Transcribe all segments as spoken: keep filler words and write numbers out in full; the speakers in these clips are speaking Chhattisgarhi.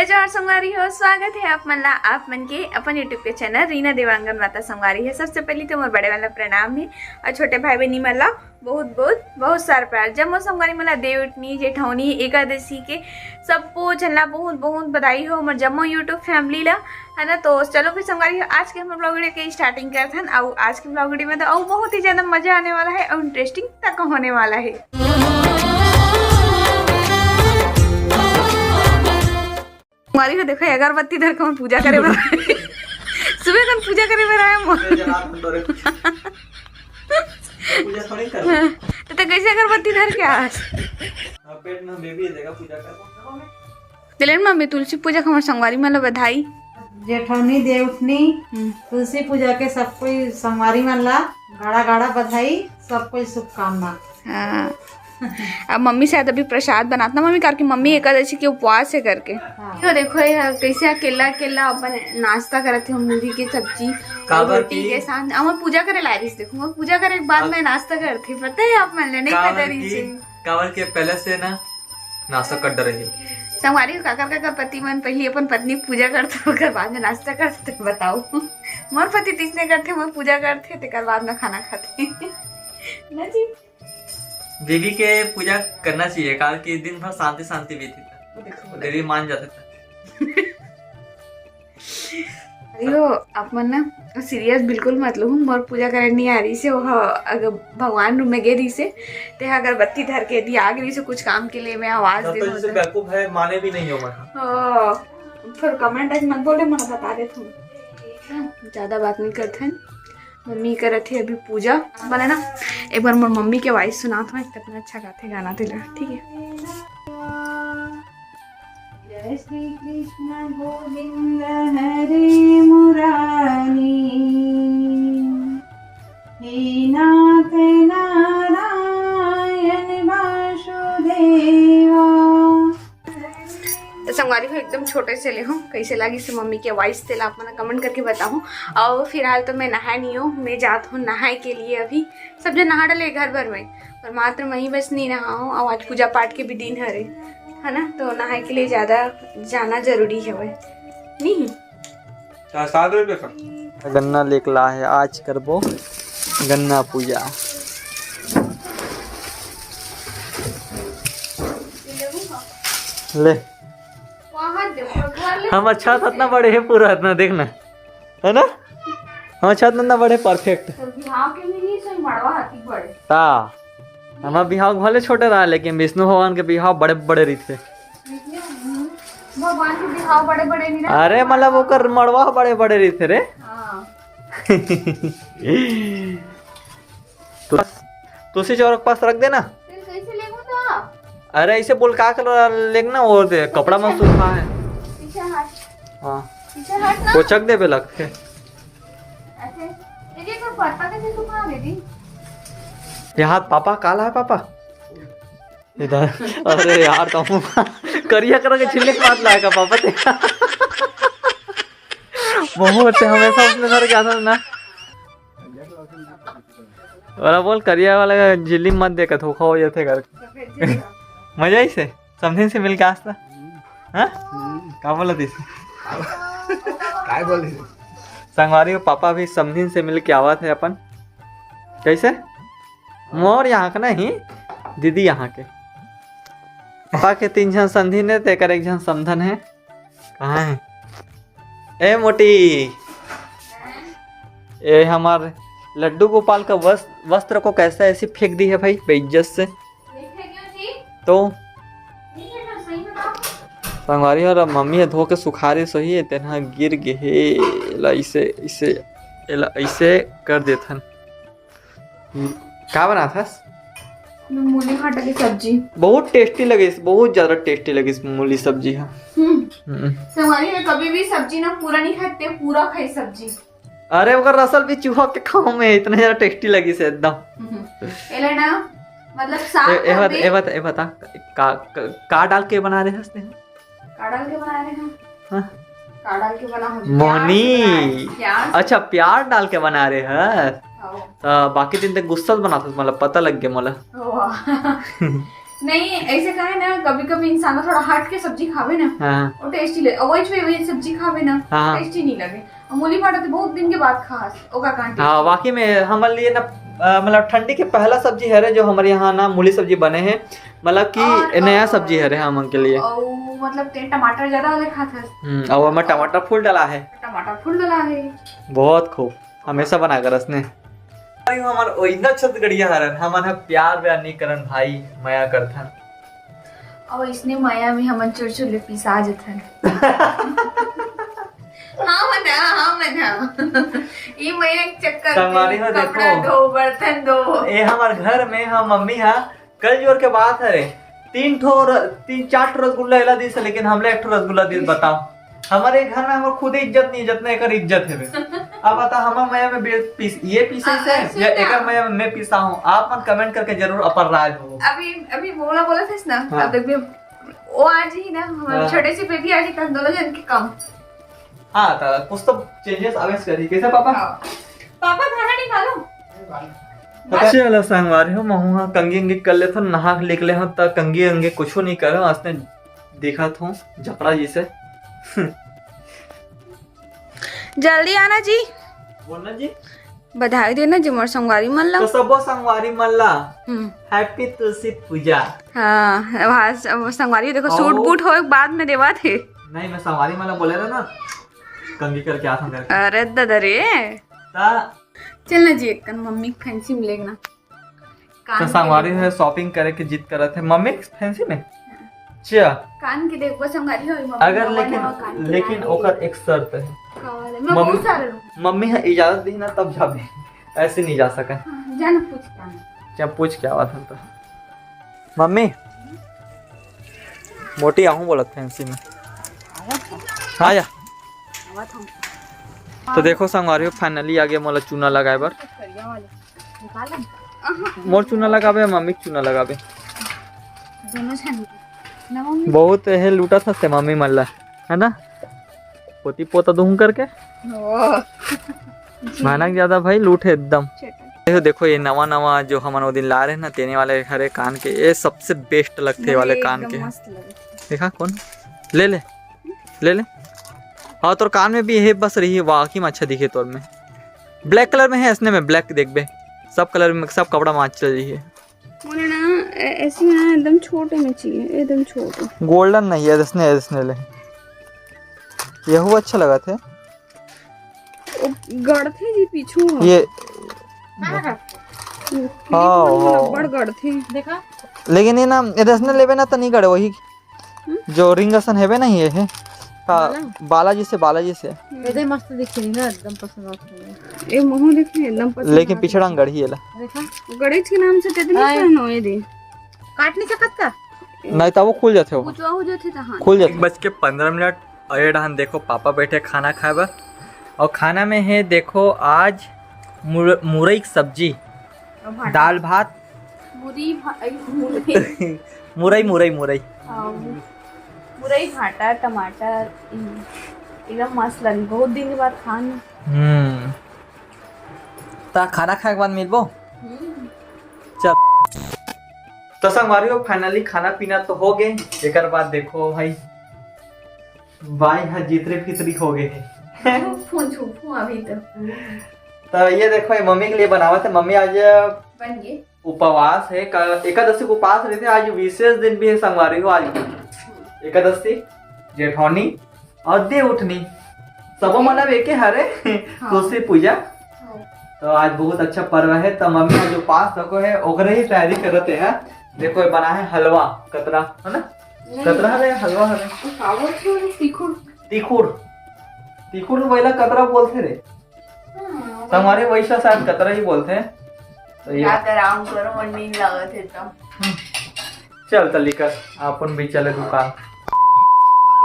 जय जोहार संगवारी हो, स्वागत हे आप मन ला, आप मन के अपन YouTube के चैनल रीना देवांगन माता। संगवारी हो, सबसे पहली तो मोर बड़े वाला प्रणाम हे और छोटे भाई बहनी मन ला बहुत बहुत बहुत सारा प्यार। जम्मो संगवारी मन ला देवउठनी, जेठउनी, एकादशी के सबो झन ला बहुत बहुत बधाई हो, मोर जम्मो YouTube फैमिली ला, है ना। तो चलो फिर संगवारी हो, आज के हमर ब्लॉग वीडियो के स्टार्टिंग करथन। और आज के ब्लॉग वीडियो में तो और बहुत ही ज्यादा मजा आने वाला है और इंटरेस्टिंग तक होने वाला है। संगवारी हो, देखो, अगरबत्ती धर के हम पूजा करे बर आए। सुबह कन पूजा करे बर आए हम। पूजा थोड़ी कर। तो, तो कैसे अगरबत्ती धर के आस? पेट में बेबी देगा, पूजा कर। चले न मम्मी, तुलसी पूजा के हमर संगवारी मन ल बधाई। जेठौनी, देवउठनी, हम्म। तुलसी पूजा के सब कोई संगवारी मन ला गाड़ा गाड़ा बधाई, सब कोई शुभकामना। हाँ। अब मम्मी शायद अभी प्रसाद बनात ना मम्मी, करके मम्मी एकादशी के उपवास है करके। हाँ। यो देखो, ये कैसे अकेला अकेला अपन नाश्ता करत हे, मूली के सब्जी, काबर रोटी की? के साथ। हमर पूजा करे ला रहिस, देखो, मोर पूजा करे के बाद अब में नाश्ता करथे, पता है आप मन ले, नहीं काबर पता रहिस की? काबर के पहले से ना नाश्ता कर डरे हे। संगवारी हो, काकर काकर पति मन पहली अपन पत्नी के पूजा करथे, ओकर बाद में नाश्ता करथे, बताओ। मोर पति तीसने करथे, मोर पूजा करथे, तेकर बाद में खाना खाथे। ना जी। देवी के पूजा करना चाहिए, काबर कि दिन भर शांति शांति बीती। वो देखो, वो देवी मान जाते थे। अरे हो, आप मन ना सीरियस बिल्कुल मत लो, मोर पूजा करे नहीं आ रहिस हे, वो अगर भगवान रूम में गे रहिस हे, ते हा अगरबत्ती धर के दी आ गे रहिस हे कुछ काम के लिए, मैं आवाज दे तो जैसे बेवकूफ है, माने भी नहीं हो मन। हाँ, फिर कमेंट मत बोले, मैं बता देत हूँ। ज्यादा बात नहीं करथन। मम्मी करत हे अभी पूजा। आप मन ला ना एक बार मोर मम्मी के वॉइस सुनात हूँ, कितना अच्छा गाथे गाना तेला, ठीक है। जय श्री कृष्ण गोविंद हरे मुरारी, हे नाथ नारायण वासुदेवा। तो संगवारी हो, एकदम छोटे से ले हूँ, कैसे लागिस हे मम्मी के वॉइस, तेला आप मन कमेंट करके बताहूँ। और फिलहाल तो मैं नहाए नहीं हूँ, मैं जात हूँ नहाए के लिए। अभी सब जन नहा डले घर भर में, पर मात्र मैं ही बस नहीं नहा हूँ। और आज पूजा पाठ के भी दिन हरे, है ना, तो नहाए के लिए ज्यादा जाना जरूरी है, नहीं? चार सात रुपये का। गन्ना लेके ला है, आज करबो गन्ना पूजा। ले। हम अच्छा था, इतना बड़े है पूरा, इतना देखना, है ना? हम अच्छा था, इतना बड़े, परफेक्ट। बिहाव के भी नहीं सही, मड़वा हाथी बड़े। ता हमार बिहाव भले छोटे रहा, लेकिन विष्णु भगवान के बिहाव बड़े बड़े रहिथे। भगवान के बिहाव बड़े बड़े नहीं रहते। अरे, मतलब, ओकर मड़वा बड़े बड़े रहिथे रे। हाँ। तो तुलसी चौरा के पास रख देना। फिर कैसे लेगो तो? अरे, ऐसे बोल का कर लेगना, वो दे, कपड़ा में सूखा है। पीछे हट। हाँ। पीछे हट ना। कोचक देबे लगथे। ऐसे। देखिए, तो पत्ता कैसे सूखा है, दीदी? ये हाथ पापा, काला है पापा। इधर, अरे यार, तुम करिया करा के झिल्ली के बात लाएगा पापा ते। बहुत से हमेशा उसने घर के आता ना। वाला बोल, करिया वाला झिल्ली मत देखा, धोखा हो जाते घर। मजा आई से समधिन से मिलके आस्ता। हाँ? का बोला दिस? काय बोल रही? संगवारी हो, पापा भी समधिन से मिलके आवत है अपन। कैसे? मोर यहाँ के नहीं, दीदी यहाँ के। पापा के तीन झन समधिन है, तेकर एक झन समधन है। कहाँ है? ए मोटी, ए हमार लड्डू गोपाल का वस-, वस्त्र को कैसे ऐसे फेंक दी है भाई, बेइज्जत से। तो संगवारी हो, मम्मी ह धो के सुखारे सोही, तेन ह गिर गे हे। एला ऐसे, ऐसे, एला ऐसे कर देथन। हम्म, का बनात हस? मूली भाटा की सब्जी। बहुत टेस्टी लगिस, बहुत ज्यादा टेस्टी लगिस मूली सब्जी ह। हम्म। हम्म। संगवारी में कभी भी सब्जी ना पूरा नहीं खाते, पूरा खाई सब्जी। अरे, ओकर रसल भी चुहा के खाओ में, इतना ज्यादा टेस्टी लगिस एकदम। हम्म। एला ना, मतलब, साग ए, ए बत-, खाबे। ए बत-, ए बता, का, का, का डाल के बना रहे हस तेन? का डाल के बना रहे हैं? हाँ। का डाल के बना हो? मोहनी। प्याज, प्याज। अच्छा, प्याज डाल के बना रहे हैं। हाँ। तो बाकी दिन तक गुस्सा बनात हस, मतलब, पता लग गया मोला। वाह। नहीं, ऐसे का है ना, कभी कभी इंसान ला थोड़ा हट के सब्जी खावे ना, हाँ। वो टेस्टी लगे। और वही वही सब्जी खावे ना, हाँ। टेस्टी नहीं लगे। और मूली भाटा तो बहुत दिन के बाद खास, ओकर कांटे। हाँ, वाकई में हमारे लिए ना, अ, मतलब ठंडी के पहला सब्जी हरे जो हमारे यहाँ ना मूली सब्जी बने हे, मतलब कि और, नया अ, सब्जी हरे हमन के लिए। और मतलब ते टमाटर ज्यादा वाले खात हस। हम्म, और ओमा टमाटर फुल डला हे। टमाटर फुल डला हे। बहुत खूब, हमेशा बना कर रसने। भाई, हमर ओइना छत्तीसगढ़िया हरन, हमन ह प्यार व्यार नहीं करन भाई, मया करथन। और इसने मया में हमन चुरचुर ले पिसा जथन। हाँ मना, हाँ मना। ये मया के चक्कर संगवारी में हो, कपड़ा देखो। धो, बर्तन धो। ए हमर घर में हम मम्मी हा कल जोर के बात हरे, तीन ठो र-, तीन चार ठो रसगुल्ला एला दिस, लेकिन हमला एक ठो रसगुल्ला दिस। बताओ, हमारे घर में हमर खुद इज्जत नहीं, जितना एकर इज्जत है। अब बता, हमर मया में बे-, पीस, ये पीसे आ, से ऐसे या ना। एकर मया में मैं पीसा हूँ? आप मन कमेंट करके जरूर अपन राय दो। अभी, अभी बोला, बोला था ना, हाँ। अब देख भी, वो आज ही ना, हमारे हाँ। छोटे से बेबी आज ही, तब दोनों जन के कम। हाँ, तो कुछ तो चेंजेस आवेस करी। कैसे पापा? हाँ। पापा खाना नहीं खा लो। चलो संगवारी हो, महू हा कंगी अंगी कर लेथो, नहा लिख ले हो, त कंगी अंगी कुछो नहीं करो, असने दिखत हो जकड़ा जैसे। जल्दी आना जी। बोलना जी। बधाई देना जी मोर संगवारी मन ला। तो सबो संगवारी मन ला हम्म। Happy तुलसी पूजा। हाँ, वहाँ स-, वो संगवारी देखो, और सूट बूट हो बाद में देवा थे। नहीं, मैं संगवारी मन ला बोले रहा ना, कंगी करके आ था। अरे दादा रे। ता चल ना जी, एक कन मम्मी के फैंसी में लेगना। कान तो के संगवारी देखो। है, शॉपिंग करे के जिद करत है मम्मी के फैंसी में। हाँ। चा। कान के देखो संगवारी हो, मम्मी अगर नवा लेकिन, नवा कान के लेकिन लाए। ओकर एक शर्त है। का वाला? मैं मम्मी, बहुत सारे लोग। मम्मी है इजाजत दी ना तब जाबे, ऐसे नहीं जा सके। हाँ, जा ना पूछ के आना। क्या पूछ के आवत है तो? मम्मी, मोटी आहूँ बोलत फैंसी में। आ जा। आवत हूँ। तो देखो संगवारी हो, finally आगे मोला चूना लगाए बर। करिया वाले। निकाल ना। मोर चूना लगाबे, मम्मी के चूना लगाबे। दोनों झन। ना मम्मी। बहुत हे लूटा था से मम्मी मन ला, है ना? पोती पोता दूँ करके। ओ। भयानक ज्यादा भाई लूट है एकदम। चटक। देखो, देखो, ये नवा नवा जो हमन वो दिन ला रहे ना, तेने वाले हरे कान के, ये सबसे बेस्ट लगथे ये वाले नहीं, कान एकदम के। मस्त लगथे। देखा कौन? ले ले, ले ले। हाँ, तोर कान में भी है, बस रही, वाकई में अच्छा दिखे तोर में। ब्लैक कलर में है, ऐसने में ब्लैक देखबे, सब कलर में, सब कपड़ा में चल रही है। मोला ना, ऐ-, ऐसी ना एकदम छोटे में चाहिए, एकदम छोटे। गोल्डन नहीं है, ऐसने, ऐसने ले। यहू अच्छा लगत है। वो गड़थे जी पीछू ह। ये हाँ, हाँ। ये हाँ, clip मन हाँ। बड़ गड़थे। देखा? लेकिन ये ना, ये ऐसने लेबे ना त नहीं गड़े, वही हम्म? जो रिंग असन हेबे ना, ये है। हाँ, बाला? बालाजी से, बालाजी से। ये दे मस्त दिखे ना, एकदम पसंद आता है। ये महू देखे, एकदम पसंद लेकिन आता है। पिछड़ा में गड़ी एला। देखा? गणेश के नाम से तेतनी हाय। पहनो, ये दे। काट नहीं सकत का? नहीं, तब वो खुल जाथे हो। कुछ हो जाथे त हाँ। खुल जाथे। एक बज के पंद्रह मिनट, और ये डहान देखो, पापा बैठे खाना खाए बर। और खाना में है, देखो, आज मुर-, मुरई की सब्जी, और भात। दाल भात। मुरई भा-, अई, मुरई। मुरई, मुरई, मुरई। हाँ, मुरई, भाटा, टमाटर, ई, एकदम मस्त लगी। बहुत दिन के बाद खान। हम्म। ता खाना खाए के बाद मिलबो। हम्म। चल। तो संगवारी हो, finally खाना पीना तो हो गए। एकर बाद देखो भाई, बाई हा जितरे फितरी हो गए हे। छुपू, छुपू अभी तो। तो ये देखो, ये मम्मी के लिए बनावत है। मम्मी आज बन गए। उपवास है, का-, एकादशी को उपास रहते, आज विशेष दिन भी है संगवारी हो, आज एकादशी, जेठौनी और देवउठनी, सबो मतलब एके हरे। हाँ। तुलसी पूजा। हाँ। तो आज बहुत अच्छा पर्व है, तो मम्मी आज उपास रखो है, ओकरे ही तैयारी करते हैं। देखो, ये बना है हलवा, कतरा, है ना? नहीं। कतरा हरे, हलवा हरे। वो का बोलथे, वो तिखुर। तिखुर। तिखुर वैला कतरा बोलथे रे। हाँ, संगवारी वैसा शायद कतरा ही बोलथे। तो ये याद आराम करो, मन नींद लागत है तो। हम्म। चल त लिकर, अपन भी चले दुकान।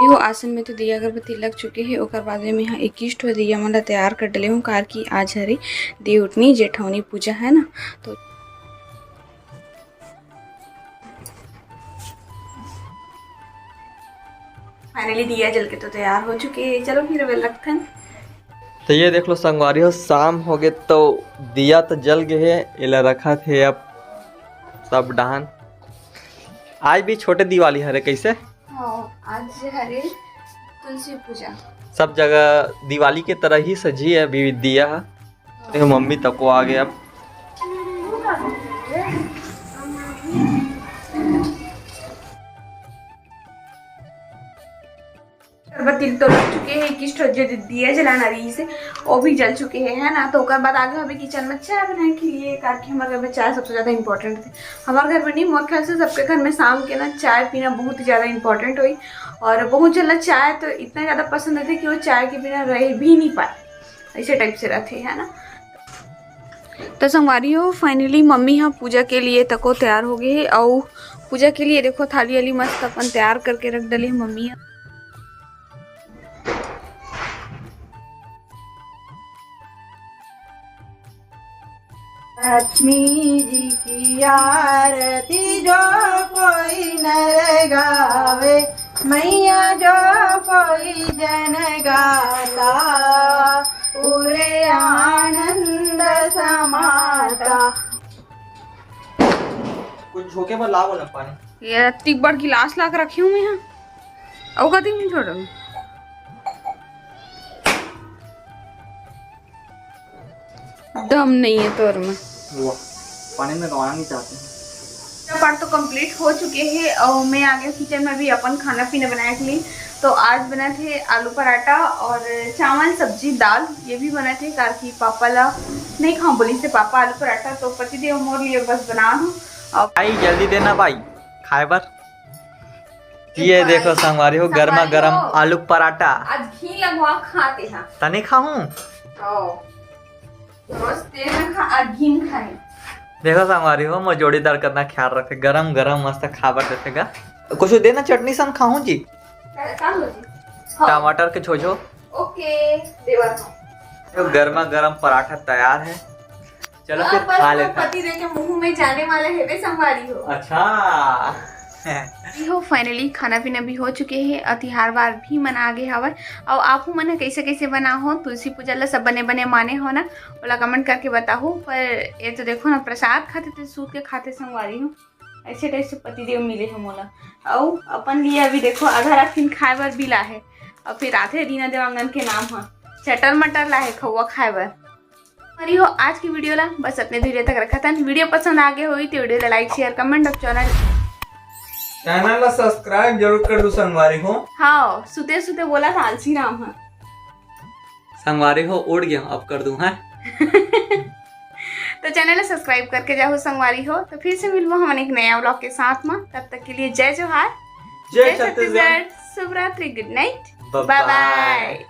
यो आसन में तो दिया अगरबत्ती लग चुके हे, ओकर बाद में यहाँ इक्कीस ठो दिया मन ला तैयार कर डले हूँ, कार की आज हरे देवउठनी जेठौनी पूजा है ना, तो finally दिया जल के तो तैयार हो चुके हैं। चलो फिर अब रखथन। तो ये देख लो संगवारी हो, शाम हो गए तो दिया तो जल गए है, एला रखत है अब सब डहान। आज भी छोटे दिवाली हरे, कैसे? हाँ, आज हरे तुलसी पूजा। सब जगह दिवाली के तरह ही सजी है अभी दिया है। देखो, मम्मी तको आ गए अब। अगरबत्ती तो लग चुके हैं, इक्कीस ठो जो दिया जलाना रही से, वो भी जल चुके हैं, है ना। तो ओकर बाद आगे हमें किचन में चाय बनाए के लिए, ताकि हमारे घर में चाय सबसे ज़्यादा इंपॉर्टेंट थे। हमारे घर में नहीं, मोर ख्याल से सबके घर में शाम के ना चाय पीना बहुत ही ज़्यादा इंपॉर्टेंट हुई। और बहुत जल्द चाय तो इतना ज़्यादा पसंद है कि वो चाय के बिना रह भी नहीं पाए, ऐसे टाइप से रहते हैं ना। तो संगवारी हो, फाइनली मम्मी यहाँ पूजा के लिए तको तैयार हो गई है। और पूजा के लिए देखो, थाली वाली मस्त अपन तैयार करके रख डली है मम्मी यहाँ। लक्ष्मी जी की आरती जो कोई नर गावे, मैया जो कोई जन गाता, पूरे आनंद समाता। कुछ झोंके बर लाओ ना पानी। ये इतनी बड़ गिलास ला के रखी हूँ मैं यहाँ। अउ कति में छोड़। दम नहीं है तोर में। वो पानी में गवाना नहीं चाहते हैं। पूजा पाठ तो कंप्लीट हो चुके हैं और मैं आ गया किचन में भी अपन खाना पीना बनाए के लिए। तो आज बना थे आलू पराठा और चावल, सब्जी, दाल, ये भी बना थे, ताकि पापा ला नहीं खाऊं बोली से पापा आलू पराठा, तो पति देव मोर लिए बस बना दूं। और भाई, जल्दी देना भाई, खाए बर। ये देखो संगवारी हो, गर्मा गर्म आलू पराठा। आज घी लगवा खाते हैं। तनी खाऊं? ओ। रोज तेल में खा, आ, घी में खाए। देखो संगवारी हो, मोर जोड़ीदार कतना ख्याल रखे, गरम गरम मस्त खाबर देथे गा। कुछ देना चटनी सन खाऊं जी? का, का हो जी? हाँ। टमाटर के छोछो। ओके, देवा था। तो गर्मा गरम पराठा तैयार है, चलो अब फिर बस खा मोर लेते हैं। पति देव के मुंह में जाने वाला है वे संगवारी हो। अच्छा। ये हो, फाइनली खाना पीना भी हो चुके हैं और तिहार बार भी मना गे हवय। और आप मन ह कैसे कैसे बना हो, तुलसी पूजा ला सब बने बने माने हो ना, ओला कमेंट करके बताहू। पर ये तो देखो ना, प्रसाद खाते थे, सूत के खाते संगवारी हो, ऐसे टाइप से पति देव मिले है मोला। अउ अपन लिए अभी देखो आधा रात फिन खाए बर भी ला है, और फिर आधे दीना देवांगन के नाम ह चटर मटर ला है खौवा खाए बर। अरे हो, आज की वीडियो ला बस अपने धीरे तक रखा था। वीडियो पसंद आ गए होई तो वीडियो ला लाइक, शेयर, कमेंट और चैनल चैनल ला सब्सक्राइब जरूर कर दो संगवारी हो। हाँ, सुते सुते बोला था आलसी राम है। संगवारी हो, उड़ गया, अब कर दूं, हैं? तो चैनल ला सब्सक्राइब करके जाओ संगवारी हो। तो फिर से मिलबो हमन एक नया व्लॉग के साथ में, तब तक के लिए जय जोहार, जय जय छत्तीसगढ़। छत्तीसगढ़, शुभ रात्रि, गुड नाइट, बाय बाय बाय। बाय।